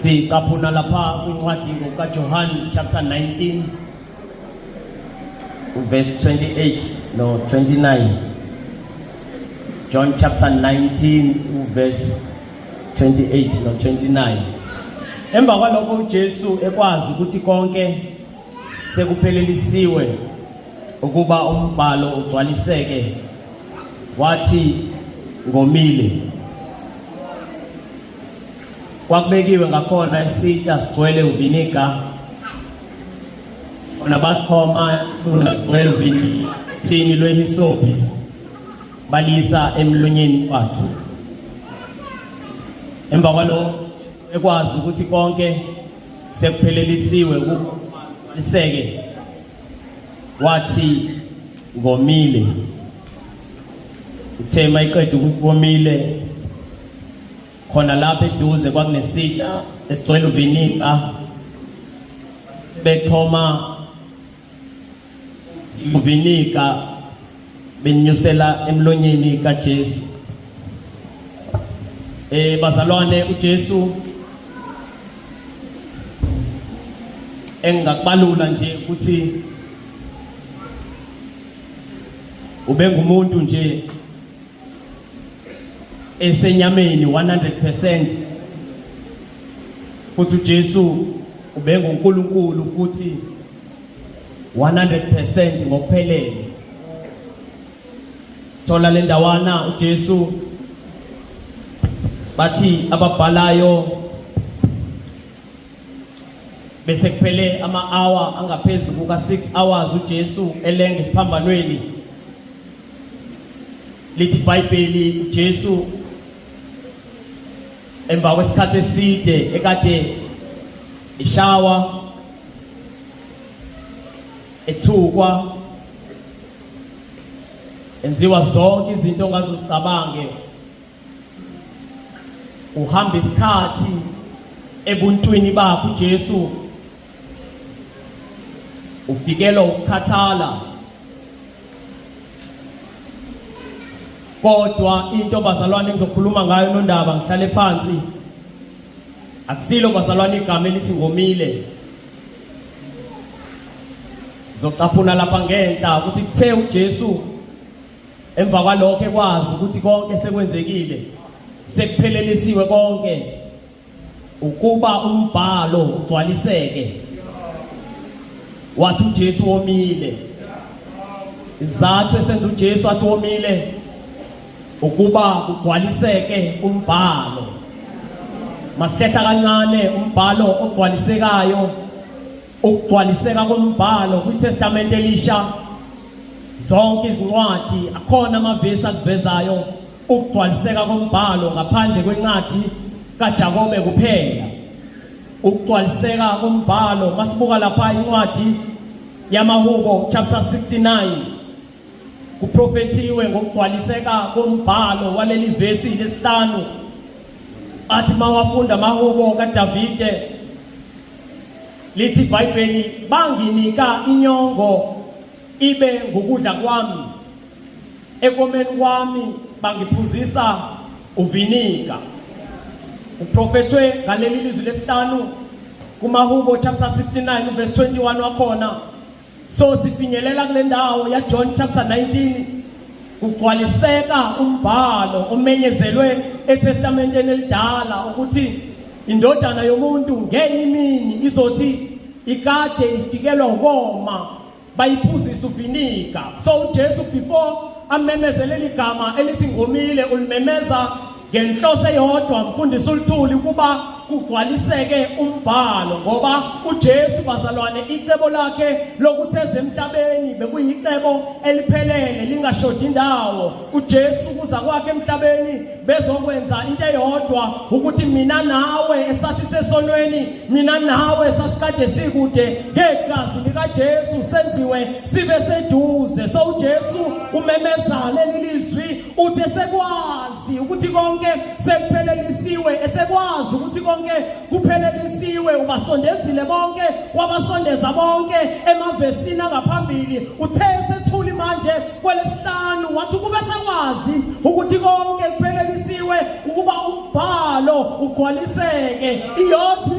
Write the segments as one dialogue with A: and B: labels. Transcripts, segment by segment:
A: Sicaphuna lapha kwincwadi ngokukaJohn chapter 19 verse 28 no 29. John chapter 19 verse 28 no 29. Emva kwalokho uJesu ekwazi ukuthi konke sekuphelelisiwe ukuba umbhalo ugcwaliseke wathi ngomile. Kwakubekiwe ngakhona isitsha sigcwele uviniga khona baqhoma lugcwele uvinithini lwehisopi balisa emlonyeni wakhe. Emva kwalokho ekwazi ukuthi konke sekuphelelisiwe kuliseke wathi ngomile. Uthe mayiqeda ukuthi komile, khona lapha eduze kwakunesitsha esigcwele uviniga, bethoma uviniga benyusela emlonyeni kaJesu. Bazalwane, uJesu engingakubalula nje ukuthi ubengumuntu nje esenyameni 100%, futhi uJesu ubenguNkulunkulu futhi 100% ngokuphelele. Sithola le ndawana uJesu bathi ababhalayo bese kuphele ama-hour angaphezu kuka-6 hours uJesu elenga esiphambanweni. Lithi iBhayibheli uJesu emva kwesikhathi eside ekade ishawa, ethukwa, enziwa zonke izinto ongazozicabange, uhamba isikhathi ebuntwini bakhe uJesu ufikelwa ukukhathala. Kodwa into bazalwane engizokhuluma ngayo nondaba ngihlale phansi, akusilo bazalwane igama elithi ngomile. Zocaphuna lapha ngenhla ukuthi kuthe uJesu emva kwalokho ekwazi ukuthi konke sekwenzekile, sekuphelelisiwe konke, ukuba umbhalo ugcwaliseke, wathi uJesu womile. Isizathu esenza uJesu athi womile ukuba kugcwaliseke umbhalo. Masihlehla kancane umbhalo ogcwalisekayo, ukugcwaliseka kombhalo kwiTestamente elisha, zonke izincwadi akhona amavesi akuvezayo ukugcwaliseka kombhalo ngaphandle kwencwadi kaJakobe kuphela. Ukugcwaliseka kombhalo, masibuka lapha incwadi yamaHubo chapter 69, kuprofethiwe ngokugcwaliseka kombhalo waleli vesi lesihlanu. Athi mawafunda amahubo kaDavide, lithi iBhayibheli, banginika inyongo ibe ngukudla kwami, ekomeni kwami bangiphuzisa uvinika. Uprofethwe ngaleli lizwi lesihlanu kumahubo chapter 69 verse 21 wakhona. So sifinyelela kule ndawo ya John chapter 19, kugcwaliseka umbhalo omenyezelwe eTestamenteni elidala ukuthi indodana yomuntu ngenye imini izothi ikade ifikelwa ukoma bayiphuzisa uviniga. So uJesu before amemezele igama elithi ngomile, ulimemeza ngenhloso eyodwa, mfundisi uLuthuli, ukuba kugcwaliseke umbhalo, ngoba uJesu bazalwane icebo lakhe lokutheza emhlabeni bekuyicebo eliphelele lingashodi indawo. uJesu kuza kwakhe emhlabeni bezokwenza into eyodwa, ukuthi mina nawe esasisesonweni, mina nawe sasikade sikude, ngegazi likaJesu senziwe sibe seduze. So uJesu umemeza leli lizwi, uthi esekwazi ukuthi konke sekuphelelisiwe, esekwazi ukuthi konke kuphelelisiwe, ubasondezile bonke, wabasondeza bonke emavesini angaphambili. Uthe sethuli manje kwelesihlanu wathi kube sekwazi ukuthi konke kuphelelisiwe ukuba umbhalo ugcwaliseke. Iyodwa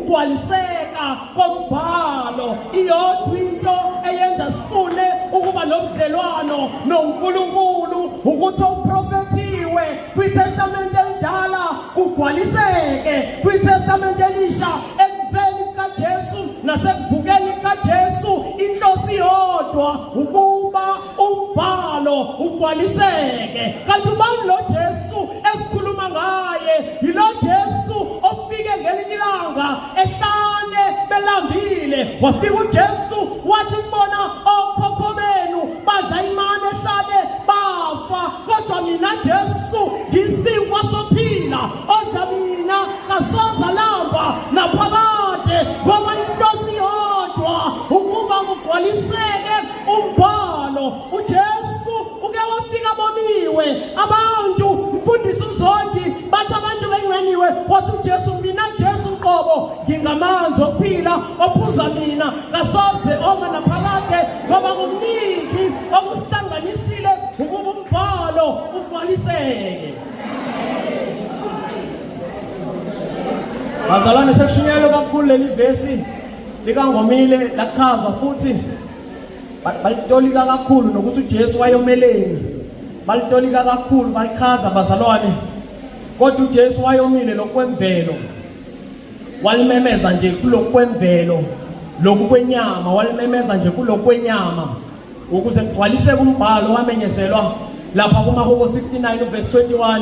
A: Ukugcwaliseka kombhalo iyodwa into eyenza sifune ukuba nobudlelwano noNkulunkulu, ukuthi okuprofethiwe kwiTestamente elidala kugcwaliseke kwiTestamente elisha ekufeni kukaJesu nasekuvukeni kukaJesu. Inhloso iyodwa, ukuba umbhalo ugcwaliseke. Kanti ubani lo Jesu esikhuluma ngaye? Yilo Jesu ofike ngelinye ilanga ehlane belambile. Wafika uJesu wathi kubona, okhokho benu badla imana ehlane bafa, kodwa mina Jesu ngisinkwa sophila, odla mina kasoze lamba naphakade. Ngoba inhloso iyodwa, ukuba kugcwaliseke umbhalo. UJesu uke wafika bomiwe abantu, mfundisi uZondi, bathi abantu benqeniwe, wathi uJesu, mina Jesu uqobo ngingamanzi okuphila, ophuza mina kasoze oma naphakade. Ngoba kuningi okusihlanganisile ukuba umbhalo ugcwaliseke. Bazalwane, sekushunyelwe kakhulu leli vesi likaNgomile, lachazwa futhi balitolika kakhulu nokuthi uJesu wayomeleni, balitolika kakhulu balichaza bazalwane. Kodwa uJesu wayomile lokwemvelo, walimemeza nje kulokwemvelo, lokhu kwenyama, walimemeza nje kulokwenyama ukuze kugcwaliseke umbhalo wamenyezelwa lapha kumaHubo 69 uverse 21.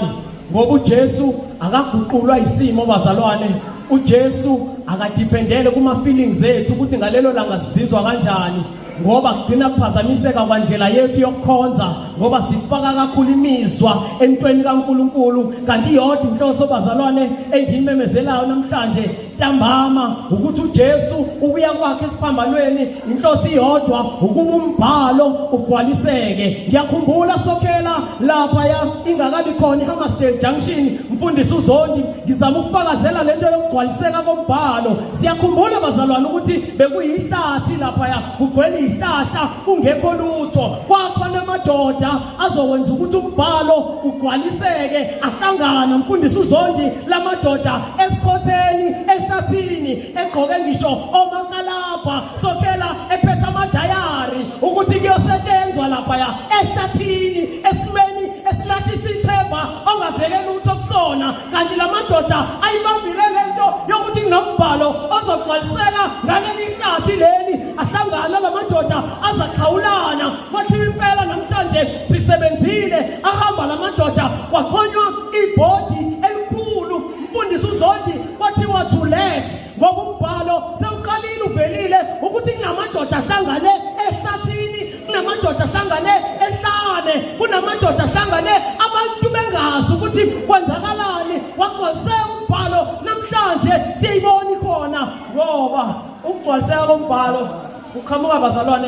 A: Ngoba uJesu akaguqulwa isimo bazalwane, uJesu akadependele kuma feelings ethu ukuthi ngalelo langa sizizwa kanjani, ngoba kugcina kuphazamiseka kwandlela yethu yokukhonza, ngoba sifaka kakhulu imizwa entweni kaNkuluNkulu. Kanti iyodwa inhloso bazalwane engiyimemezelayo namhlanje ntambama, ukuthi uJesu ukuya kwakhe esiphambanweni inhloso iyodwa, ukuba umbhalo ugcwaliseke. Ngiyakhumbula sokhela lapha ya ingakabi khona iHammersdale Junction, mfundisi uZondi, ngizama ukufakazela lento yokugcwaliseka kombhalo. Siyakhumbula bazalwane ukuthi bekuyihlathi lapha ya, kugcwele ihlahla kungekho lutho. Kwakhona amadoda azokwenza ukuthi umbhalo ugcwaliseke, ahlangana mfundisi uZondi lamadoda esikhotheni ehlathini, egqoke ngisho omakalabha sokhela, ephethe amadayari ukuthi kuyosetshenzwa laphaya ehlathini, esimeni esilahlisa ithemba, ongabheke lutho kusona. Kanti lamadoda ayibambile lento yokuthi kunombhalo ozogcwaliseka ngaleli hlathi leli. Ahlangana lamadoda azakhawulana, kwathi impela namhlanje sisebenzile. Ahamba lamadoda, kwakhonywa ibhodi elikhulu mfundisi uZondi, kwathiwa to let, ngoba umbhalo sewuqalile uvelile ukuthi kunamadoda ahlangane ehlathini, kunamadoda ahlangane ehlane, kunamadoda ahlangane abantu bengazi ukuthi kwenzakalani. Wagcwaliseka umbhalo, namhlanje siyayibona ikhona, ngoba ukugcwaliseka kombhalo kuqhamuka bazalwane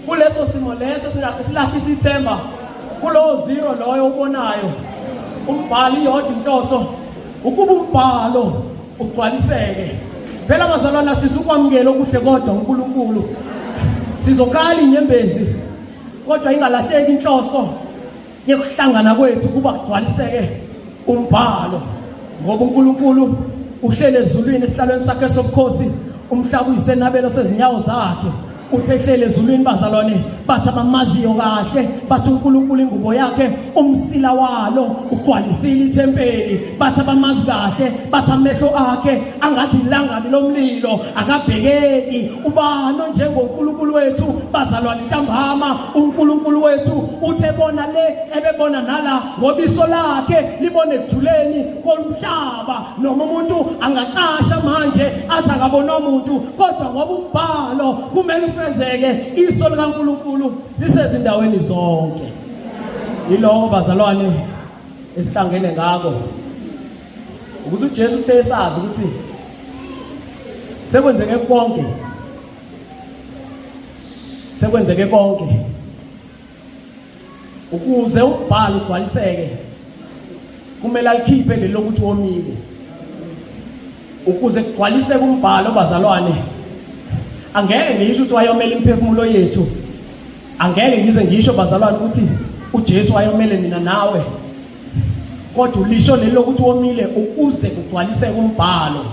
A: kuleso simo leso esilahlisa ithemba, kulowo zero loyo ubonayo. Umbhalo iyodwa inhloso, ukuba umbhalo ugcwaliseke. Phela bazalwana, sizukwamukela okuhle kodwa uNkulunkulu sizokhala inyembezi, kodwa ingalahleki inhloso yokuhlangana kwethu kuba kugcwaliseke umbhalo. Ngoba uNkulunkulu uhlele ezulwini esihlalweni sakhe sobukhosi, umhlaba uyisenabelo sezinyawo zakhe. Uthe ehlele ezulwini bazalwane, bathi abamaziyo kahle, bathi uNkulunkulu ingubo yakhe umsila walo ugcwalisile ithempeli. Bathi abamazi kahle, bathi amehlo akhe angathi ilangabi lomlilo, akabhekeki. Ubani onjengoNkulunkulu wethu bazalwane ntambama? uNkulunkulu wethu uthe bona le ebebona nala, ngoba iso lakhe libone ekujuleni komhlaba. Noma umuntu angaqasha manje athi akabona umuntu, kodwa ngoba umbhalo kumele ufezeke, iso likaNkulunkulu lisezindaweni zonke. Yiloko bazalwane esihlangene ngako, ukuthi uJesu uthe esazi ukuthi sekwenzeke konke, sekwenzeke konke, ukuze umbhalo ugcwaliseke kumele alikhiphe leli lokuthi womile. Ukuze kugcwaliseke umbhalo bazalwane, angeke ngisho ukuthi wayomela imiphefumulo yethu, angeke ngize ngisho bazalwane ukuthi uJesu wayomele mina nawe, kodwa ulisho leli lokuthi womile ukuze kugcwaliseke umbhalo.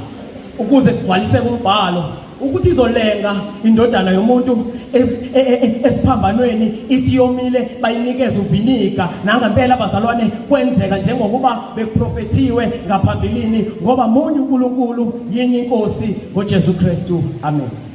A: Ukuze kugcwaliseke umbhalo ukuthi izolenga indodana yomuntu e, e, e, esiphambanweni ithi yomile bayinikeze uviniga. Nangempela abazalwane kwenzeka njengokuba bekuprofethiwe ngaphambilini, ngoba munye uNkulunkulu, yinye inkosi ngoJesu Kristu. Amen.